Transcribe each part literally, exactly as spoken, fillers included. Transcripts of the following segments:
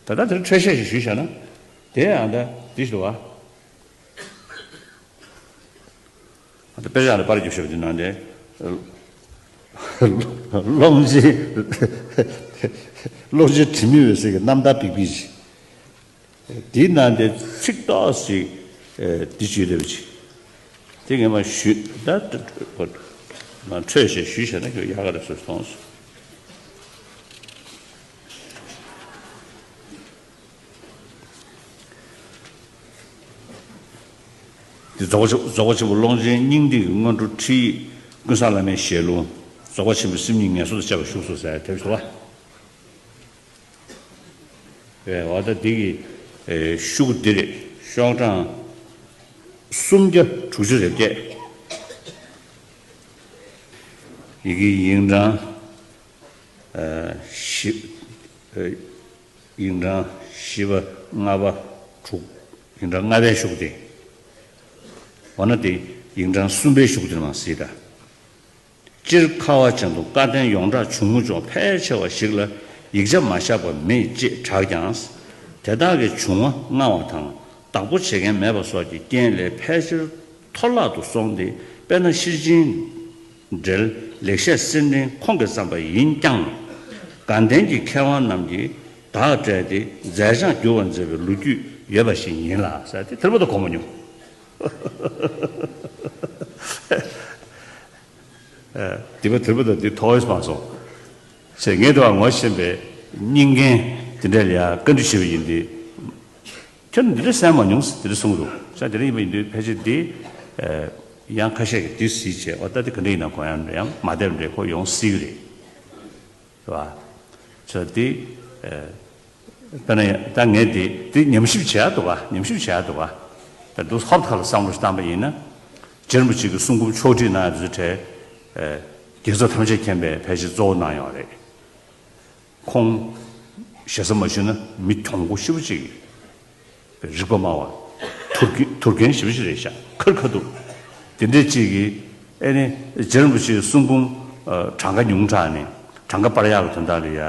ད་ལྟ་དེར་འཕྲོས་བཤད་ཞིག་ཞུས་བྱས་ན། དེ་ཡང་ད་འདི་ཞིག་འདུག་བ། ད་དཔེ་ཆ་ལ་པར་རྒྱབ་ཤོག་འདི་ནང་དེ། ཀློང་ཆེན། ཀློང་ཆེན་དྲི་མེད་འོད་ཟེར་གྱི་རྣམ་ཐར་པིག་པིག་ཅིག་འདིའི་ནང་དེ་ཚིག་ཏོག་ཙམ་ཅིག་འདི་བརྗོད་བསྡད་པ་ཅིག་དེ་ངས་མ་ཞུས་ད། འཕྲོས་བཤད་ཞུས་བྱས་ན་ཁྱོད་ཡག་ག་རེད་བཟོས་སོང་། འདི་རྫོགས་པ་ཆེན་རྫོགས་པ་ཆེན་པོ་ཀློང་ཆེན་སྙིང་ཐིག་གི་སྔོན་འགྲོ་ཁྲིད་ཡིག་ཀུན་བཟང་བླ་མའི་ཞལ་ལུང་། རྫོགས་པ་ཆེན་པོའི་སེམས་ཉིད་ངལ་གསོ་དང་བཅས་པ་བཞུགས་སོ་ཟེར་དེབ་ཞིག་འདུག་བ། ཨེ་འོ་ད་འདི་གི་ཨེ་ཤོག་གུ་འདི་རེད། ཤོག་གྲངས་སུམ་བརྒྱ་དྲུག་ཅུ་རེ་བརྒྱད། ཡི་གེ་ཡིག་གྲངས་ཨེ་བཞི། ཨེ་ཡིག་གྲངས་བཞི་པ་ལྔ་པ་དྲུག་ཡིག་གྲངས་ལྔ་པའི་ཤོག་དེ། འོ་ན་དེ་ཡིག་གྲངས་གསུམ་པའི་ཤོག་དེ་མར་གཟིགས་དང་། སྤྱིར་ཁ་བ་ཅན་དུ་བཀའ་བསྟན་ཡོངས་གྲགས་བྱུང་མགོ་ཅོག་ཕལ་ཆེ་བ་ཞིག་ལ་ཡིག་ཆ་མ་བཞག་པ་མེད་ཅེས་གྲགས་ཀྱང་། དེ་དག་གི་བྱུང་བ་སྔ་བ་དང་བདག་པོ་བྱེད་མཁན་མེད་པ་སོགས་ཀྱི་རྐྱེན་ལས་ཕལ་ཆེར་འཐོར་བརླག་ཏུ་སོང་སྟེ། དཔེར་ན་ཤེར་ཕྱིན་འགྲེལ་ལེགས་བཤད་གསེར་ཕྲེང་ཁོང་གིས་བརྩམས་པ་ཡིན་ཀྱང་། དགའ་ལྡན་གྱི་མཁས་དབང་རྣམས་ཀྱིས་བདག་སྤྲད་དེ་མཛད་བྱང་བསྒྱུར་བར་མཛད་པའི་ལོ་རྒྱུས་ཡོད་པ་ཞིག་ཡིན་ལ་ཟེར་ཏེ། དེ་རིང་པོ་དང་གོ་མ་མྱོང་། ཨ། འདི་པ་དེར་པ་དང་འདི་ཐོག་ཡོད་མ་སོང་། ཞེས་ངས་དུ་བ་ངོ་ཤེས་པའི་སྙིང་རྒན་དེ་འདྲ་ལ་ཡང་བཀའ་འདྲི་ཞུས་པ་ཡིན་ཏེ། ཁྱོད་འདི་འདྲ་གསན་མ་མྱོང་ཟེར་དེ་འདྲ་གསུངས་འདུག་ས་དེ་འདྲ་ཡིན་པ་ཡིན་དུས་ཕལ་ཆེར་འདི་ཡང་ཁ་ཤས་ཀྱིས་འདི་གཟིགས་བྱས། འོ་ད་འདི་ག་འདྲ་ཡིན་ན་གོ་ཡང་འདྲ་ཡང་མ་བསྡད་པ་འདྲ་ཁོ་ཡོང་སྲིད་ཀྱི་རེད། རེད་བ། ས་འདི། དཔེར་ན་ད་ངས་འདི་འདི་ཉམས་ཞིབ་བྱེད་ཡག་འདུག་ག་ཉམས་ཞིབ་བྱེད་ཡག་འདུག་ག་ད་འདུག་ཧོབ་ཁ་ལ་བསམ་བློ་ཞིག་བཏང་པ་ཡིན་ན། རྗེ་རིན་པོ་ཆེ་གི་གསུང་འབུམ་ཕྱོགས་བསྒྲིགས་གནང་ཡག་དེ་ཚོའི་གྲས། རྒྱལ་ཚབ་ཐམས་ཅད་མཁྱེན་པས་ཕལ་ཆེར་གཙོ་བོ་གནང་ཡོད་རེད། ཁོང་ཞེ་ས་མ་ཞུས་ན་མི་གྱོང་པོ་ཞེ་པོ་ཅིག་རིག་པ་སྨྲ་བ། དུར་རྒྱན་དུར་རྒྱན་ཞེ་པོ་ཅིག་རེད་ཤག་ཁར་ཁ་འདུག་དེ་འདྲས་ཅིག་གིས་ཨེ་ནི་རྗེ་རིན་པོ་ཆེའི་གསུང་འབུམ་གྲངས་ཀ་ཉུང་དྲགས་ནས་གྲངས་ཀ་སྤར་ཡག་གི་དོན་དག་ལ་ཡ་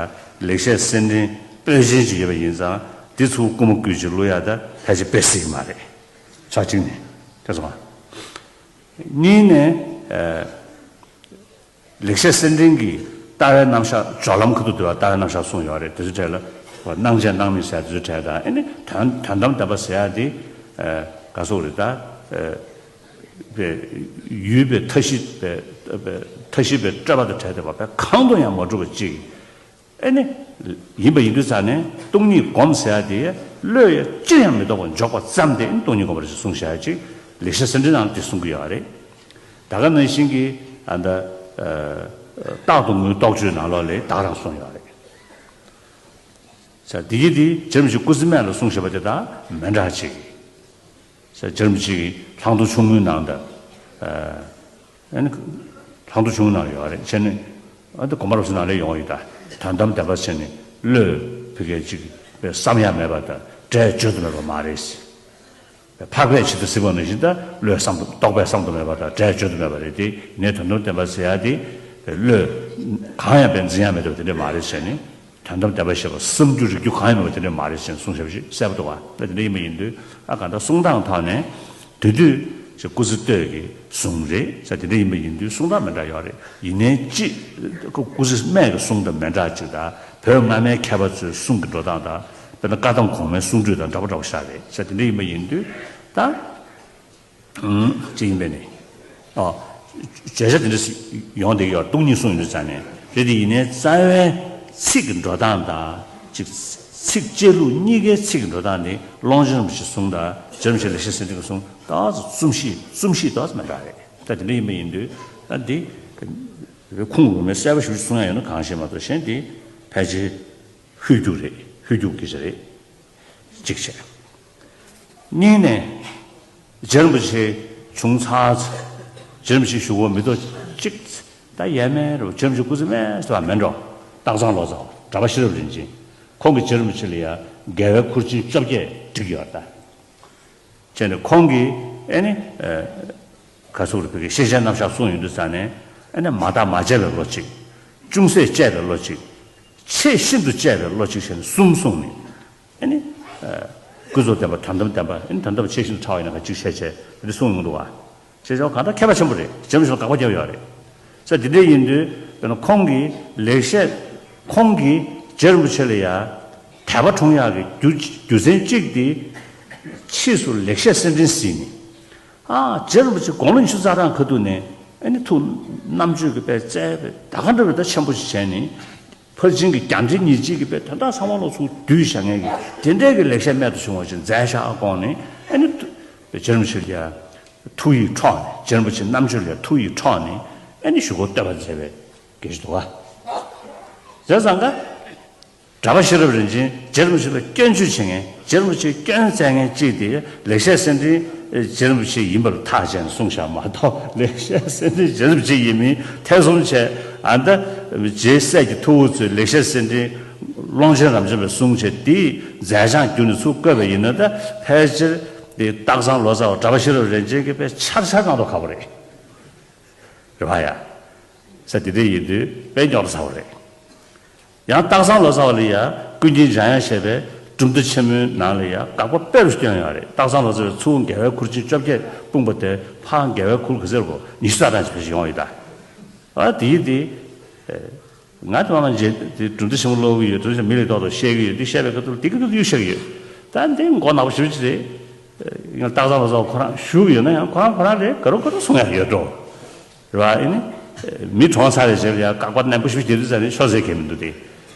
ལེགས་བཤད་གསེར་ཕྲེང་པོད་ཆེན་ཅིག་ཡོད་པ་ཡིན་ཙང་། དེ་ཚུར་རྐུ་མ་རྐུས་ཅིག་བླུག་ཡག་ད་ཕལ་ཆེར་དཔེ་སྲིད་ཀྱི་མ་རེད། ཕྱོགས་གཅིག་ནས་དེ་སོང་། གཉིས་ནས། ལེགས་བཤད་གསེར་ཕྲེང་གི་ལྟ་བའི་རྣམ་གཞག་སྦྱོར་ལམ་ཁ་ཐུག་ཏུ་ལྟ་བའི་རྣམ་གཞག་གསུངས་ཡོད་རེད། དེ་ཚོའི་གྲས་ལ་སྣང་བྱེད་སྣང་མེད་ཟེར་དེ་ཚོའི་གྲས་དང་། ཨེ་ནི་དོན་དོན་དམ་བདེན་པ་ཟེར་ཡག་དེ་ག་སོག་རེད་ད། པའི་ཡུལ་པའི་མཐའ་བཞི་པའི་མཐའ་བཞི་པའི་སྤྲོས་པ་དང་བྲལ་བསྡད་པ་པའི་གང་དུ་ཡང་མ་གྲུབ་པ་གཅིག་ཨེ་ནི། ཡིན་པ་ཡིན་དུས་ཙང་ནས་སྟོང་ཉིད་སྒོམ་ཟེར་ཡག་དེ་བློས་ཡ་ཅིར་ཡང་མི་ལྡོག་པར་འཇོག་པ་ཙམ་དེ་སྟོང་ཉིད་སྒོམ་རེད་ཅེས་གསུངས་བཞག་ཡག་ཅིག་ལེགས་བཤད་གསེར་ཕྲེང་ནང་དེ་གསུང་གི་ཡོད་རེད། ད་ག་ནང་བཞིན་གྱི་ཨ་ད། རྟག་ཏུ་ངུའི་རྟོགས་བརྗོད་ནང་ལོགས་ལ་ད་ག་རང་གསུངས་ཡོད་རེད། ས་དེ་ཡི་དེ་རྗེ་རིན་པོ་ཆེ་སྐུ་ཚེ་སྨད་ལ་གསུངས་བཞག་པ་དེ་དང་མི་འདྲ་ཅིག་ས་རྗེ་རིན་པོ་ཆེ་གིས་ལྷག་མཐོང་ཆུང་ངུའི་ནང་དུ། ཨ་ནི། ལྷག་མཐོང་ཆུང་ངུའི་ནང་ཡོད་རེད། བྱས་ནས་ཨ་ནི་དགོན་པ་རབ་གསལ་ནང་ལ་ཡོང་ཡོད། ད་དོན་དམ་བདེན་པ་བྱས་ནས་བློས་བུ་གའི་ཅིག་བསམ་ཡག་མེད་པ་དང་སྒྲས་བརྗོད་དུ་མེད་པ་མ་རེད། འཕགས་པས་ཇི་ལྟར་གཟིགས་པ་ནང་བཞིན་ད་བློས་བསམ་དུ་རྟོག་པས་བསམ་དུ་མེད་པ་དང་སྒྲས་བརྗོད་དུ་མེད་པ་རེད་དེ། ཡིན་ནའི་དོན་དམ་བདེན་པ་ཟེར་ཡག་དེ་བློས་གང་ཡང་འཛིན་ཡག་མེད་པ་དེ་འདྲ་མ་རེད་བྱས་ནས། དོན་དམ་བདེན་པ་ཞེས་པ་བསམ་རྒྱུ་རིག་རྒྱུ་གང་ཡང་མེད་པ་དེ་འདྲ་མ་རེད་ཅེས་གསུངས་བཞག་པ་ཞིག་གསལ་པོ་འདུག་ག་ད་དེ་འདྲ་ཡིན་པ་ཡིན་དུས་ཨ་གང་ལྟར་གསུང་སྟངས་ཐོག་ནས་དེ་དུས་ཅིག་སྐུ་ཚེ་སྟོད་ཀྱི་གསུང་རེད་ཟེར། དེ་འདྲ་ཡིན་པ་ཡིན་དུས་གསུང་སྟངས་མི་འདྲ་ཡོད་རེད། ཡིན་ནའི་ཅིག་སྐུ་ཚེ་སྨད་ཀྱི་གསུང་དང་མི་འདྲ་ཅིག་དང་། བོད་སྔ་མའི་མཁས་པ་ཚོའི་གསུང་གི་འགྲོ་སྟངས་དང་། དཔེར་ན་བཀའ་གདམས་གོང་མའི་གསུང་སྒྲོས་དང་འདྲ་པོ་འདྲ་པོ་ཤར་རེད་ཟེར། དེ་འདྲ་ཡིན་པ་ཡིན་དུས་ད། ཅི་ཡིན་པས་ནི། ཨོ། བརྗོད་བྱ་དེ་འདྲ་ཡོང་བསྡད་ཀྱི་ཡོད། སྟོང་ཉིད་གསུང་ཡོང་དུས་ཙང་ནས་རེད་དེ། ཡིན་ནའི་རྩ་བའི་ཚིག་གི་འགྲོ་སྟངས་དང་ཅིག་ཚིགས་བཅད་ལྷུག་གཉིས་ཀའི་ཚིག་གི་འགྲོ་སྟངས་དེ་ཀློང་ཆེན་རིན་པོ་ཆེའི་གསུང་དང་རྗེ་རིན་པོ་ཆེ་ལེགས་བཤད་གསེར་ཕྲེང་གི་གསུང་ཏོག་ཙམ་རྩོམ་གཤིས་རྩོམ་གཤིས་ཏོག་ཙམ་མི་འདྲ་རེད། ད་དེ་འདྲ་ཡིན་པ་ཡིན་དུས་ད་འདི་ཁུངས་ལུང་མའི་གསལ་པོ་ཞེ་པོ་ཅིག་གསུང་ཡག་ཡོད་ན་གང་ཤེས་མ་གཏོགས། གཞན་དེ་ཕལ་ཆེར་ཧོལ་རྒྱུག་རེད། ཧོལ་རྒྱུག་སྐད་ཆ་རེད། གཅིག་བྱས། གཉིས་ནས། རྗེ་རིན་པོ་ཆེ་བྱུང་ཚར་ཚེ། རྗེ་རིན་པོ་ཆེ་བཞུགས་པ་མི་ཐོག་གཅིག་ད་ཡས་མས་རུ་རྗེ་རིན་པོ་ཆེ་སྐུ་ཚེ་སྨད་ཟེར་བ་མེད་འགྲོ། སྟག་ཚང་ལོ་ཙཱ་བ་གྲྭ་པ་ཤེས་རབ་རིན་ཆེན། ཁོང་གིས་རྗེ་རིན་པོ་ཆེ་ལ་ཡ་རྒྱལ་བའི་ཁུར་ཆེན་བཅོ་བརྒྱད་བསྒྲིགས་ཡོད་ད། བྱས་ནས་ཁོང་གིས་ཨེ་ནི། ག་ཚོད་རེད། བོད་ཀྱི་ཤེས་བྱའི་རྣམ་གཞག་གསུངས་ཡོང་དུས་ཙང་ནས། ཨེ་ནི་མ་བརྟགས་མ་དཔྱད་པའི་བློ་གཅིག་ཅུང་ཟད་དཔྱད་པའི་བློ་གཅིག་ཆེས་ཤིན་ཏུ་དཔྱད་པའི་བློ་གཅིག་བྱས་ནས་གསུམ་གསུངས་ནས། ཨ་ནི། ཨ། ཀུན་རྫོབ་བདེན་པ་དོན་དམ་བདེན་པ། ཨ་ནི་དོན་དམ་ཆེས་ཤིན་ཏུ་ཕྲ་བ་ཡིན་ན་ག་ཅིག་བཤད་བྱས་འདི་གསུངས་ཡོང་འདུག་བ། བྱས་ཙང་གང་ལྟར་མཁས་པ་ཆེན་པོ་རེད། རྗེ་རིན་པོ་ཆེ་ལ་དགག་པ་བརྒྱབ་ཡོད་རེད། ས་དེ་འདྲ་ཡིན་དུས་དཔེར་ན་ཁོང་གིས་ལེགས་བཤད། ཁོང་གིས་རྗེ་རིན་པོ་ཆེ་ལ་ཡ་དད་པ་འཁྲུངས་ཡག་གི་རྒྱུ་རྒྱུ་མཚན་གཅིག་དེ། ཕྱིས་སུ་ལེགས་བཤད་གསེར་ཕྲེང་ཟིན་ནས། ཨ། རྗེ་རིན་པོ་ཆེ་དགུང་ལོ་ཉི་ཤུ་རྩ་གྲངས་ཁ་ཐུག་ནས་ཨ་ནི་ཐུགས་རྣམ་དཔྱོད་ཀྱི་དཔེ་རྩལ་དཔེ་ད་ག་འདྲ་བའི་ད་ཆེན་པོ་ཞིག་བྱས་ནས། ཕར་ཕྱིན་གྱི་རྒྱ་འགྲེལ་ཉེར་གཅིག་གི་དཔེ་དོན་དག་ཚང་མ་ལོ་ཚུར་བསྡུས་བཞག་མཁན་གྱི་དེ་འདྲའི་གི་ལེགས་བཤད་རྨད་དུ་བྱུང་བ་ཞིག་མཛད་བཞག་དགོངས་ནས། ཨ་ནི་རྗེ་རིན་པོ་ཆེ་ལ་ཡ་ཐུགས་ཡིད་འཕྲོག་ནས། རྗེ་རིན་པོ་ཆེ་རྣམ་དཔྱོད་ལ་ཡ་ཐུགས་ཡིད་འཕྲོག་ནས། ཨ་ནི་ཞུ་སྒོ་བཏོད་པ་མཛད་པའི་དགེ་བཤེས་འདུག་ག། བྱས་ཙང་ཀ། གྲྭ་པ་ཤེས་རབ་རིན་ཆེན་རྗེ་རིན་པོ་ཆེ་ལ་སྐྱོན་བརྗོད་བྱེད་མཁན། རྗེ་རིན་པོ་ཆེ་སྐྱོན་བཙལ་མཁན་གཅིག་དེ་ལེགས་བཤད་གསེར་ཕྲེང་རྗེ་རིན་པོ་ཆེ་ཡིན་པར་ཐག་བཅད་ནས་གསུངས་བཞག་མ་གཏོགས། ལེགས་བཤད་གསེར་ཕྲེང་རྗེ་རིན་པོ་ཆེ་ཡིན་མིན་ཐེ་ཚོམ་བྱས། ཨ། ད་རྗེ་སྲས་ཀྱི་ཐུ་བོ་ཚོས་ལེགས་བཤད་གསེར་ཕྲེང་ཀློང་ཆེན་རབ་འབྱམས་པའི་གསུང་བྱས། དེའི་མཛད་བྱང་བསྒྱུར་ནས་ཚུར་བཀོད་པ་ཡིན་ན། ད་ཕལ་ཆེར་དེ་སྟག་ཚང་ལོ་ཙཱ་བ་གྲྭ་པ་ཤེས་རབ་རིན་ཆེན་གྱི་དཔེ་འཆར་འཆར་གང་དུ་ཁ་པོ་རེད། རེད་བ་ཡ། ས་དེ་འདྲ་ཡིན་དུས་དཔེ་རྙོག་དྲ་ཚ་བོ་རེད། ཡང་སྟག་ཚང་ལོ་ཙཱ་བ་ལ་ཡ་ཀུན་མཁྱེན་འཇམ་དབྱངས་བཞད་པའི་གྲུབ་མཐའ་ཆེན་མོའི་ནང་ལ་ཡ་དགག་པ་དཔེ་རུ་བསྐྱོན་ཡོད་རེད། སྟག་ཚང་ལོ་ཙཱ་བའི་ཚུར་རྒྱལ་བའི་ཁུར་ཆེན་བཅོ་བརྒྱད་སྤུངས་པ་དེ་ཕར་རྒྱལ་བའི་ཁུར་ག་ཚོད་གོ་ཉི་ཤུ་རྩ་གྲངས་ཅིག་ཕལ་ཆེར་ཡོང་ཡོད་ད། ཨ། དེ་ཡིན་དེ། ང་དེ་མ་མ་མཇལ་དེ་གྲུབ་མཐའ་ཆེན་མོ་ཀློག་གི་ཡོད། གྲུབ་མཐའ་ཆེན་མོ་མི་ལ་ཏོག་ཏོག་བཤད་ཀྱི་ཡོད། དེ་བཤད་པའི་ཁ་ཐུག་དེ་ཁ་ཐུག་གཡུག་བཞག་གི་ཡོད། ད་འདི་མགོ་ནག་པོ་ཞེ་པོ་ཅིག་རེད། ཡང་སྟག་ཚང་ལོ་ཙཱ་བ་ཁོ་རང་བཞུགས་ཡོད་ན་ཡང་ཁོ་རང་ཁོ་རང་རེད། ག་རུ་ག་རུ་གསུང་ཡག་ཡོད་འགྲོ། རེད་བ། ཨེ་ནི། མི་གྲོངས་ཚར་བའི་རྗེས་ལ་ཡང་དགག་པ་ནན་པོ་ཞེ་པོ་ཅིག་བརྒྱབ་དུས་ཙང་ནས་ཤོར་ཟེར་མཁན་མི་འདུག་སྟེ།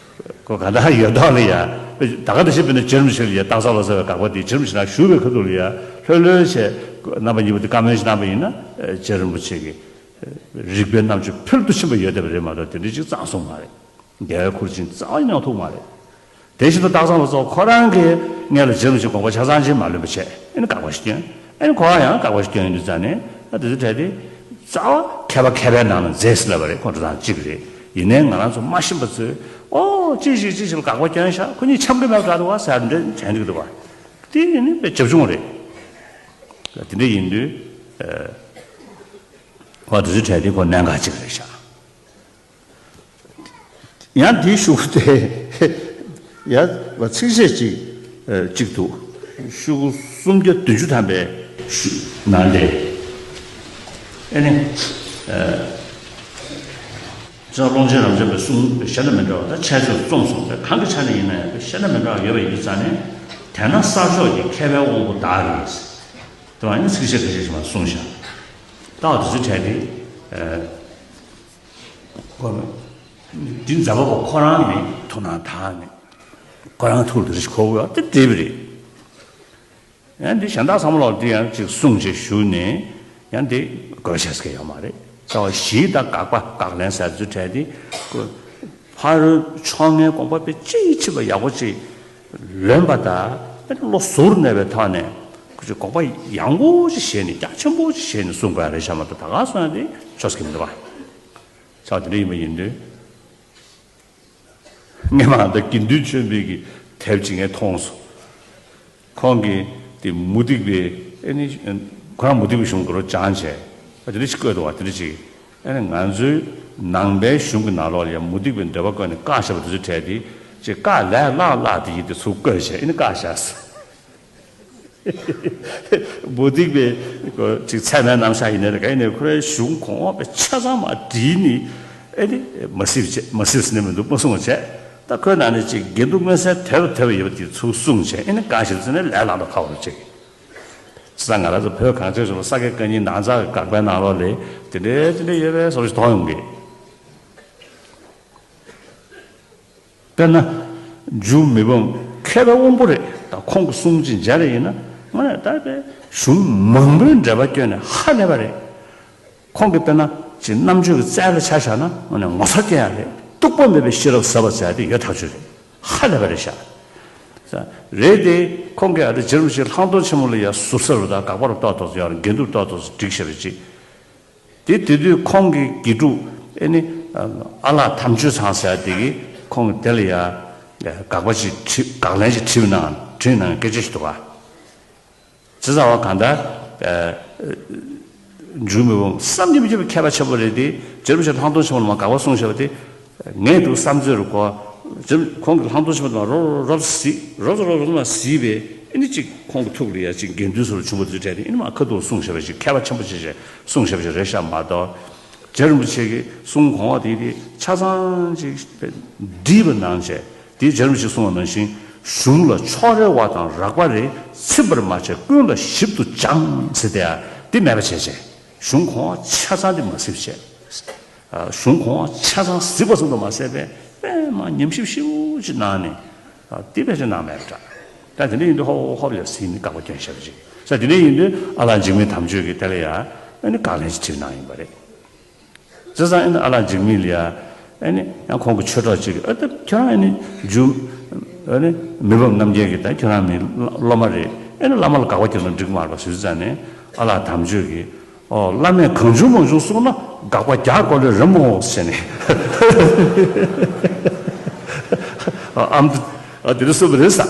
ཁོ་ག་འདྲ་ཡོད་མདོག་ལ་ཡ། ད་ག་འདྲ་ཞིག་དཔེར་ན་རྗེ་རིན་པོ་ཆེ་ལ་ཡ་སྟག་ཚང་ལོ་ཙཱ་བའི་དགག་པ་དེ་རྗེ་རིན་པོ་ཆེ་ནང་བཞུགས་པའི་ཁ་ཐུག་ལ་ཡ་ལྷོད་ལྷོད་བྱས། རྣམ་པ་གཉིས་པོ་དེ་བཀའ་མོལ་ཞིག་གནང་པ་ཡིན་ན། རྗེ་རིན་པོ་ཆེ་གི་རིག་པའི་རྣམ་དཔྱོད་ཕུལ་དུ་ཕྱིན་པ་ཡོད་བསྡད་པ་རེད་མ་གཏོགས་དེ་འདྲ་ཅིག་གཙང་སོང་མ་རེད། རྒྱལ་བའི་ཁུར་ཆེན་རྩ་བ་ཉིད་ནས་ཐུག་མ་རེད། དེ་བཞིན་དུ་སྟག་ཚང་ལོ་ཙཱ་བ་ཁོ་རང་གིས་སྔོན་ལ་རྗེ་རིན་པོ་ཆེ་དགོངས་པ་ཆ་ཚང་ཅིག་མ་ལོན་པ་བྱས། ཨེ་ནི་དགག་པ་ཞིག་བསྐྱོན། ཨེ་ནི་ཁོ་རང་ཡང་དགག་པ་ཞིག་བསྐྱོན་ཡོང་དུས་ཙང་ནས། ཨ། དེ་ཚོའི་གྲས་དེ་རྩ་བ་མཁས་པ་མཁས་པའི་ནང་ནས་མཛེས་ཟེར་ལབ་པ་རེད། ཁོ་འགྲོ་སྟངས་གཅིག་རེད། ཡིན་ནའི་ང་རང་ཚོ་མ་ཤེས་པ་ཚོས། ཨོ། ཅི་ཞིག་ཅི་ཞིག་ལ་དགག་པ་བསྐྱོན་ཤག་ཁོ་གཉིས་འཆམ་གི་མེད་པ་འདྲ་འདུག་བ་ཟེར་འདྲ་དྲན་གྱི་འདུག་བ། དེ་ཡིན་ནི་དཔེ་བྱབ་ཆུང་རེད། དེ་འདྲ་ཡིན་དུས། ཨ། ཁོ་དེ་ཚོའི་གྲས་དེ་ཁོ་གནད་འགག་གཅིག་རེད་ཤག་ཡང་འདིའི་ཤོག་གུ་དེ་ཡང་ཚིགས་བཅད་ཅིག་ཨ། གཅིག་འདུག་ཤོག་གུ་སུམ་བརྒྱ་བདུན་ཅུ་ཐམ་པའི་ཤོག་ནང་དེ། ཨེ་ནི། ཨ། ཀློང་ཆེན་རབ་འབྱམས་པའི་གསུང་དཔེ་བཤད་ན་མི་འདྲ་བ་དང་འཆད་རྩོད་རྩོམ་གསུམ་དཔེ་གང་གི་ཆ་ནས་ཡིན་ན་ཡང་དཔེ་བཤད་ན་མི་འདྲ་བ་ཡོད་པ་ཡིན་དུས་ཙང་ནས། དེས་ན་གསར་ཕྱོགས་ཀྱི་མཁས་པའི་དབང་པོ་དག་གིས། དེ་བ་ནི་ཚིགས་བཅད་ཁ་ཤས་ཤིག་མར་གསུངས་ཤག་ད་འོ་དེ་ཚོའི་གྲས་དེ། ཨ། ཁོ་འདི་མཛད་པ་པོ་ཁོ་རང་ཡིན། ཐུགས་སྣང་དག་ནས་ཁོ་རང་ཐུགས་ལ་དེ་རེ་ཞིག་གོ་དགོས་པ་དེ་འགྲིག་པ་རེད། ཡང་འདི་གཞན་དག་ཚང་མ་ལོག་འདི་ཡང་ཅིག་གསུངས་བྱས་བཞུགས་ནས། ཡང་འདི་དགོས་ཆགས་ཀྱི་ཡོད་མ་རེད། རྩ་བ་ཞི་དང་དགག་པ་དགག་ལན་ཟེར་ཚུལ་བྲལ་ཏེ། ཁོ་ཕ་རོལ་ཕྱོགས་སྔའི་དགོངས་པ་དཔེ་ཅིའི་ཕྱིར་བ་ཡག་པོ་ཅིག་ལོན་པ་དང་། དཔེ་བློ་གཟུར་གནས་པའི་ཐོག་ནས་ཁོ་ཅིག་དགོངས་པ་ཡངས་པོ་ཅིག་བཞེས་ནས། རྒྱ་ཆེན་པོ་ཅིག་བཞེས་ནས་གསུང་དགོས་ཡ་རེད་ཤག་མ་གཏོགས་ད་ག་སོང་ཡ་དེ་ཆོག་ས་གི་མི་འདུག་བ། ཆ་དེ་འདྲ་ཡིན་པ་ཡིན་དུས། སྔོན་མ་ད་དགེ་འདུན་ཆོས་འཕེལ་གྱི་དེབ་ཅིག་ངས་མཐོང་སོང་། ཁོང་གིས་དེ་མུ་སྟེགས་པའི། ཨེ་ནི། ཁོ་རང་མུ་སྟེགས་པའི་གཞུང་གི་རོ་སྦྱངས་བྱས། ཨ། དེ་འདྲ་ཞིག་བཀོད་འདུག་བ། དེ་འདྲ་ཞིག་ཨེ་ནི་ང་ཚོའི་ནང་པའི་གཞུང་གི་ནང་ལོགས་ལ་ཡང་མུ་སྟེགས་པའི་འདོད་པ་བཀོད་ནས་བཀག་བཞག་པ་དེ་ཚོའི་གྲས་དེ། ཅིག་བཀག་ལས་བརླག་བརླག་དེ་ཡིན་དེ་ཚུར་བཀོད་བྱས། ཨེ་ནི་བཀག་བཞག་སོང་། མུ་སྟེགས་པའི་ཅིག་ཚད་མའི་རྣམ་གཞག་ཡིན་ནའི་རེད། ག་ཡིན་ནའི་ཁོ་རའི་གཞུང་གོང་འོག་དཔེ་ཆ་ཚང་མ་བསྒྲིལ་ནས། ཨེ་ནི་མ་གཟིགས་བྱས། མ་གཟིགས་ཟེར་ནས་མི་འདུག་མ་གསུངས་བྱས། ད་ཁོའི་ནང་ནས་ཅིག་དགེ་འདུན་མངོན་གསལ་དོད་པ་དོད་པ་ཡོད་པ་དེ་ཚུར་གསུངས་བྱས། ཨེ་ནི་གང་ཞིག་ཟེར་ན་ལས་སླ་དོ་ཁ་བོར་ཅིག་བྱས་ཙང་། ང་རང་ཚོ་བོད་གངས་ཅན་ལྗོངས་ལ་ས་དགེ་བཀའ་རྙིང་ནང་ཚགས་ཀྱི་དགག་པའི་ནང་ལོགས་ལ་དེ་འདྲའི་དེ་འདྲའི་ཡོད་པའི་བཟོ་ཞིག་མཐོང་ཡོང་གི། དཔེར་ན། འཇུ་མི་ཕམ་མཁས་པའི་དབང་པོ་རེད། ད་ཁོང་གི་གསུང་ཅིག་མཇལ་རེ་ཡིན་ན། དངོས་གནས་ད་དཔེ་གཞུང་མང་པོའི་འགྲེལ་པ་བསྐྱོན་ནས་ཧ་ལས་པ་རེད། ཁོང་གིས་དཔེར་ན་ཅིག་རྣམ་དཔྱོད་ཀྱི་རྩལ་ལ་ཆ་བཞག་ན། དངོས་གནས་ངོ་མཚར་སྐྱེ་ཡག་རེད། གཏུག་པ་མེད་པའི་ཤེས་རབ་ཟབ་པ་ཟེར་ཡག་དེ་ཡོད་ཐག་ཆོད་རེད། ཧ་ལས་པ་རེད་ཤག་རེད་དེ། ཁོང་གིས་ཨ་རི་རྗེ་རིན་པོ་ཆེ་ལྷག་མཐོང་ཆེན་མོ་ལ་ཡ་ཟུར་ཟ་རུ་དང་དགག་པ་རུ་ཏོག་ཏོག་ཙམ་ཡང་དགེ་འདུན་ཏོག་ཏོག་ཙམ་བསྒྲིགས་བཞག་པ་ཅིག་དེ་དེ་དུས་ཁོང་གི་དགེ་ཕྲུག་ཨེ་ནི་ཨ་ལགས་དམ་ཆོས་ཚང་ཟེར་ཡ་དེ་གིས་ཁོང་གིས་དེ་ལ་ཡ་དགག་པ་ཅིག་བྲིས། དགག་ལན་ཅིག་བྲིས་གནང་། བྲིས་གནང་སྐད་ཆ་ཞིག་འདུག་ག་བྱས་ཙང་བ་གང་ལྟར། ཨ། འཇུ་མི་ཕམ་བསམ་གྱིས་མི་ཁྱབ་པའི་མཁས་པ་ཆེན་པོ་རེད་དེ། རྗེ་རིན་པོ་ཆེ་ལྷག་མཐོང་ཆེན་མོ་ལ་མར་དགག་པ་གསུངས་བཞག་པ་དེ། ངས་འདུག་བསམ་ཚོད་རུ་གོ། རྗེ་ཁོང་གིས་ལྷག་མཐོང་ཆེན་པོ་དང་རོབ་རོབ་གཟིགས། རོབ་ཙམ་རོབ་ཙམ་གཟིགས་པས། ཨེ་ནི་ཅིག་ཁོང་གི་ཐུགས་ལ་ཡ་ཅིག་དགེ་འདུན་ཟུར་བྱུང་བ་དེ་འདྲ་དེ། ཨེ་ནི་མ་ཁ་ཐུག་གསུངས་བཞག་པ་ཞིག་མཁས་པ་ཆེན་པོ་ཆེ་ཆེ་གསུངས་བཞག་པ་ཞིག་རེད་ཤག་མ་གཏོགས། རྗེ་རིན་པོ་ཆེ་གི་གསུང་གོང་འོག་དེ་དེ་ཆ་ཚང་ཅིག་བསྒྲིལ་བ་གནང་བྱས། དེ་རྗེ་རིན་པོ་ཆེས་གསུངས་པ་ནང་བཞིན། གཞུང་ལ་ཕྱོགས་རེ་བ་དང་རགས་པ་རེ་ཚིམ་པར་མ་བྱས་ཀུན་ལ་ཞིབ་ཏུ་སྦྱངས་ཟེར་དེ་ཡ་དེ་མེད་པ་བྱས་བྱས། གཞུང་གོང་འོག་ཆ་ཚང་དེ་མ་གཟིགས་བྱས། ཨ། གཞུང་གོང་འོག་ཆ་ཚང་གཟིགས་པ་ཙམ་དུ་མ་ཟད་པའི་དཔེ་མ་ཉམས་ཞིབ་ཞིབ་ཅིག་གནང་ནས། ཨ། དེ་དཔེ་ཆ་གནང་མེད་པ་འདྲ། ད་དེ་འདྲ་ཡིན་དུས་ཧོབ་ཧོབ་ལ་གཟིགས་ནས་དགག་པ་སྐྱོན་བཞག་པ་ཅིག་ས། དེ་འདྲ་ཡིན་དུས་ཨ་ལགས་འཇིགས་མེད་དམ་ཆོས་ཀྱིས་དེ་ལ་ཡ་ཨ་ནི་དགག་ལན་ཅིག་བྲིས་གནང་ཡིན་པ་རེད། བྱས་ཙང་ཨ་ནི་ཨ་ལགས་འཇིགས་མེད་ལ་ཡ་ཨ་ནི་ཡང་ཁོང་གི་ཆོས་གྲོགས་ཅིག་གིས། ཨ། ད་ཁྱོད་རང་ཨ་ནི་འཇུ་ཨ་ནི་མི་ཕམ་རྣམ་རྒྱལ་གྱི་ད་ཁྱོད་རང་མི་སློབ་མ་རེད། ཨ་ནི་བླ་མ་ལ་དགག་པ་རྒྱག་ན་འགྲིག་མ་རེད་པ་ཟེར་ཙང་ནས། ཨ་ལགས་དམ་ཆོས་ཀྱིས། ཨོ། བླ་མས་གང་བྱུང་མང་བྱུང་གསུངས་ན་དགག་པ་རྒྱག་དགོས་ལོས་རེད་མོ་ཟེར་ནས། ཨ། ཨམ། ཨ། དེ་འདྲ་གསུངས་པ་རེད་ས།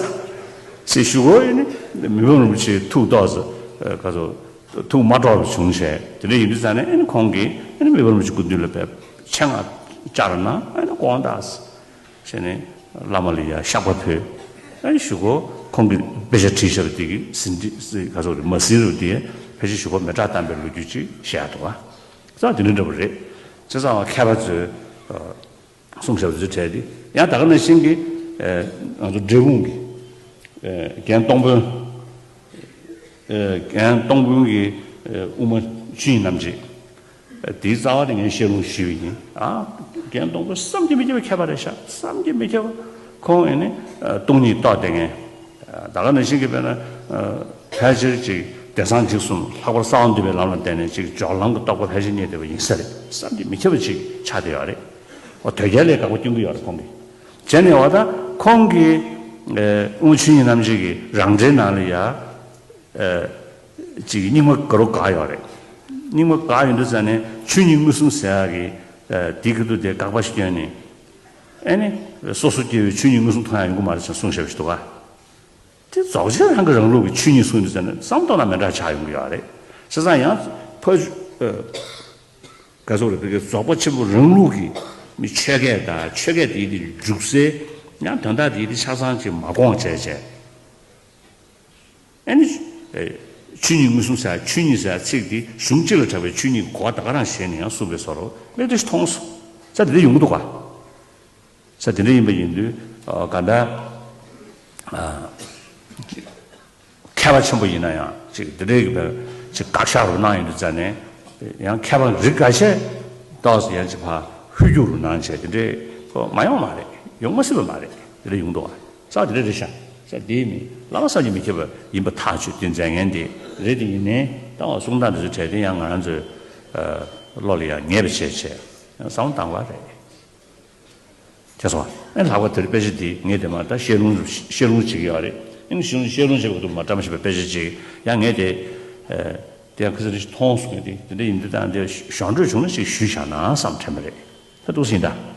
ཞེས་ཞུ་གོ། ཨེ་ནི་མི་ཕམ་རིན་པོ་ཆེ་ཐུགས་ཏོག་ཙམ། ཨ། ག་ཚོད་ཐུགས་མ་སྤྲོ་བ་བྱུང་བྱས། དེ་འདྲ་ཡིན་དུས་ཙང་ནས་ཨེ་ནི་ཁོང་གིས་ཨེ་ནི་མི་ཕམ་རིན་པོ་ཆེ་སྐུ་མདུན་ལ་དཔེ་ཆེད་མངགས་བཅར་ན། ཨེ་ནི་དགོངས་དག་ཟེར་ནས་བླ་མ་ལ་ཡ་བཤགས་པ་ཕུལ། ཨེ་ནི་ཞུ་གོ། ཁོང་གིས་དཔེ་ཆ་བྲིས་བཞག་པ་དེ་གི་ཟིན་བྲིས་ག་ཚོད་རེད་མ་ཟིན་རུ་དེ་ཕལ་ཆེར་ཞུ་གོ་མེ་སྲེག་བཏང་པའི་ལོ་རྒྱུས་ཅིག་བཤད་འདུག་ག་ས། དེ་འདྲ་འདྲ་པོ་རེད། བྱས་ཙང་མཁས་པ་ཚོས། ཨ། གསུངས་བཞག་པ་ཚོའི་གྲས་དེ། ཡང་ད་ག་ནང་བཞིན་གྱི། ཨ། ང་ཚོ་འབྲས་སྤུངས་ཀྱི། ཨ། རྒན་སྟོང་དཔོན། ཨ། རྒན་སྟོང་དཔོན་གྱི། ཨ། དབུ་མ་ཆོས་དབྱིངས་རྣམ་འབྱེད། ཨ། དེའི་རྩ་བ་དེ་ངས་བཤད་ལུང་ཞུས་པ་ཡིན། ཨ། རྒན་སྟོང་དཔོན་བསམ་གྱིས་མི་ཁྱབ་པ་མཁས་པ་རེད་ཤག་བསམ་གྱིས་མི་ཁྱབ་པ། ཁོང་ཨེ་ནི། ཨ། སྟོང་ཉིད་རྟོགས་བསྡད་མཁན། ད་ག་ནང་བཞིན་གྱི་དཔེར་ན། ཨ། ཕལ་ཆེར་ཅིག་བདེ་གསང་འཇིགས་གསུམ་ལྷག་པར་གསང་བ་འདུས་པའི་ལམ་ལ་བརྟེན་ནས་ཅིག་སྦྱོར་ལམ་གྱི་རྟོགས་པ་ཕལ་ཆེར་རྙེད་བསྡད་པ་ཡིན་ས་རེད། བསམ་གྱིས་མི་ཁྱབ་པ་ཅིག་ཆགས་བསྡད་ཡོད་རེད། འོ། དོལ་རྒྱལ་ལ་དགག་པ་སྐྱོན་གྱི་ཡོད་རེད་ཁོང་གིས། བྱས་ནས་འོ་ད་ཁོང་གིས། ཨ། དབུ་མ་ཆོས་དབྱིངས་རྣམ་འབྱེད་ཀྱི་རང་འགྲེལ་ནང་ལ་ཡ། ཨ། ཅིག་རྙིང་མ་དགའ་རུ་དགའ་ཡོད་རེད། རྙིང་མ་དགའ་ཡོད་དུས་ཙང་ནས་ཆོས་ཉིད་མངོན་སུམ་ཟེར་ཡག་གི། ཨ། དེ་གི་དུས་དེ་དགག་པ་ཞིག་བསྐྱོན་ནས། ཨ་ནི་སོ་སོ་སྐྱེ་བོའི་ཆོས་ཉིད་མངོན་སུམ་མཐོང་ཡག་ཡོང་གི་མ་རེད་ཅེས་གསུངས་བཞག་པ་ཞིག་འདུག་ག་དེ་རྫོགས་ཆེན་རང་གི་རང་ལུགས་ཀྱི་ཆོས་ཉིད་གསུངས་དུས་ཙམ་ནས་བསམ་བློ་གཏོང་ན་མི་འདྲ་ཆགས་ཡོང་གི་ཡོད་རེད། བྱས་ཙང་ཡང་ཕ། ཨ། ག་ཚོད་རེད། བོད་ཀྱི་རྫོགས་པ་ཆེན་པོ་རང་ལུགས་ཀྱི་མི་ཆོས་སྐད་དང་ཆོས་སྐད་དེའི་དེ་འཇུག་སའི་ཡང་དོན་དག་དེའི་དེ་ཆ་ཚང་ཅིག་མ་དགོངས་བྱས་བྱས། ཨ་ནི། ཨ། ཆོས་ཉིད་མངོན་སུམ་ཟེར་ཆོས་ཉིད་ཟེར་ཚིག་དེ་གཞུང་གཅིག་ལ་གྲགས་པའི་ཆོས་ཉིད་གོ་བ་ད་ག་རང་བྱས་ནས་ཡང་གསུངས་པའི་བཟོ་འདྲ་མིག་ལྟ་ཞིག་མཐོང་སོང་། ས་དེ་འདྲ་ཡོང་གི་འདུག་ག་ས་དེ་འདྲ་ཡིན་པ་ཡིན་དུས། ཨ། ག་འདྲ། ཨ། མཁས་པ་ཆེན་པོ་ཡིན་ན་ཡང་ཅིག་དེ་འདྲའི་གི་བར་ཅིག་བཀག་ཤག་རུ་གནང་ཡོང་དུས་ཙང་ནས། ཡང་མཁས་པ་རིགས་འགའ་ཤས་ཏོག་ཙམ་ཡང་ཅིག་ཕར་ཧོལ་རྒྱུག་རུ་གནང་བྱས་དེ་འདྲའི་ཁོ་མ་ཡོང་མ་རེད། ཡོང་མ་སྲིད་པ་མ་རེད། དེ་འདྲ་ཡོང་གི་འདུག་ག་ས་དེ་འདྲ་རེད་ཤག་ས་དེའི་མི་བླ་མ་བསམ་གྱིས་མི་ཁྱབ་པ་ཡིན་པ་ཐག་ཆོད་དེ་མཛད་མཁན་དེ་རེད། དེ་ཡིན་ནའི་ད་འོ་གསུང་སྟངས་དེ་ཚོ་གྲས་དེ་ཡང་ང་རང་ཚོའི། ཨ། བློ་ལ་ཡང་ངེས་པ་བྱས་བྱས་བསམ་བློ་བཏང་བ་རེད། དེ་སོང་། ཨེ། ལྷག་པར་དེར་དཔེ་ཆ་འདི་ངས་དེ་མ་ད་བཤད་ལུང་བཤད་ལུང་བྱེད་ཀྱི་ཡོད་རེད། ཨེ། བཤད་ལུང་བཤད་ལུང་བྱེད་པའི་ཐོག་མ་བཀྲ་མ་ཤིས་པའི་དཔེ་ཆ་ཅིག་ཡང་ངས་དེ། ཨ། དེ་ཡང་ཁ་སང་རེ་ཞིག་མཐོང་སོང་། དེ་དེ་འདྲ་ཡིན་དུས་ད་འདི་ཞོར་འཕྲོས་བྱུང་ན་ཅིག་ཞུས་བཞག་ན་བསམ་དྲན་པ་རེད། ད་འདུག་སེ་ཡིན་ད།